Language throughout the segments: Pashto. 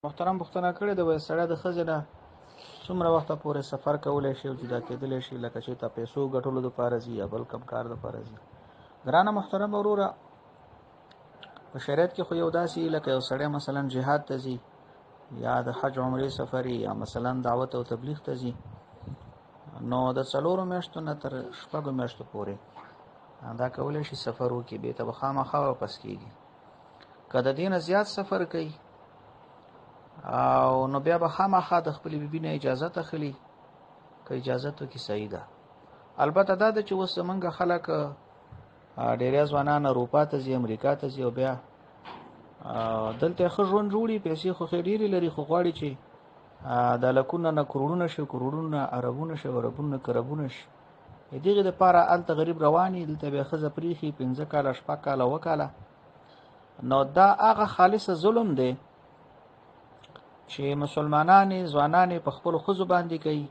محترم پوښتنه کړې ده، وایي سړی د ښځې نه څومره وخته پورې سفر کولی شي او جدا کېدلی شي، لکه چې ته پیسو ګټلو دپاره ځي یا بل کوم کار دپاره ځي؟ ګرانه محترم وروره، په شریعت کې خو یو داسې لکه یو سړی مثلا جهاد ته ځي یا د حج عمرې سفري یا مثلا دعوت او تبلیغ ته ځي، نو د 4 میاشتو نه تر 6 میاشتو پورې دا کولی شي سفر وکړي، بېرته به خامخا واپس کېږي. که د دې نه زیات سفر کوي او نو بیا به خامخا د خپلې بیبي نه اجازت اخلي، که اجازت وکړي صحیح ده. البته دا ده چې اوس زمونږ خلک ډېری ځوانان اروپا ته ځي، امریکا ته ځي او بیا دلته ښه ژوند جوړي، پیسې خو ښې ډېرې لري، خو غواړي چې د لکونه نه کروړونه شي، کروړونه نه اربونه شي، اربونه نه کربونه شي. دغې دپاره هلته غریب روان وي، دلته بیا ښځه پرېښي 5 کاله 6 کاله 7 کاله. نو دا هغه خالص ظلم دی چې مسلمانان ځوانان په خپلو ښځو باندې کوي،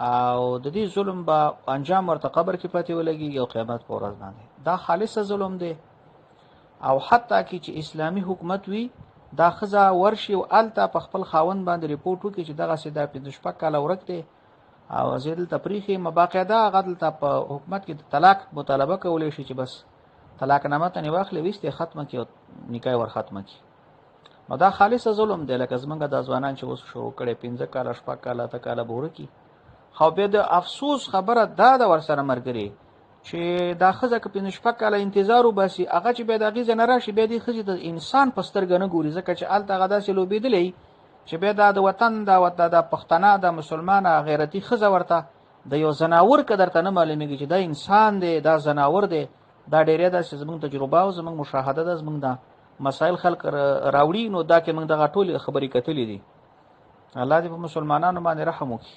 او د دې ظلم به انجام ورته قبر کې پاتې ولګېږي او قیامت په ورځ باندې. دا خالص ظلم دی. او حتی کې چې اسلامي حکومت وي، دا ښځه ورشي او هلته په خپل خاوند باندې رپورټ وکړي چې دغسې دا 5-6 کاله ورک دی او زه دلته پرېښې یم، باقاعده هغه دلته په حکومت کې د طلاق مطالبه کولی شي چې بس طلاق نامه ته واخلي، ویستې ختمه کړي او نکاح ور ختمه کړي. نو دا خالص ظلم دی. لکه زمونږ دا ځوانان چې اوس شروع کړي 5 کاله 6 کاله 8 کاله به ورکي. خو بیا د افسوس خبره دا ده ورسره ملګري چې دا ښځه که 5-6 کاله انتظار وباسي، هغه چې بیا د هغې ځای نه راشي، بیا دې ښځې ته انسان په سترګه نه ګوري، ځکه چې هلته هغه داسې لوبېدلی چې بیا دا د وطن دا پښتنه دا مسلمانه غیرتي ښځه ورته د یو ځناور که درته نه معلومېږي چې دا انسان دی، دا ځناور دی. دا ډېری داسې زموږ تجربه او زموږ مشاهده ده، زموږ دا مسایل خلک راوړي، نو دا کې موږ دغه ټولې خبرې کتلې دي. الله دې په مسلمانانو باندې رحم وکړي.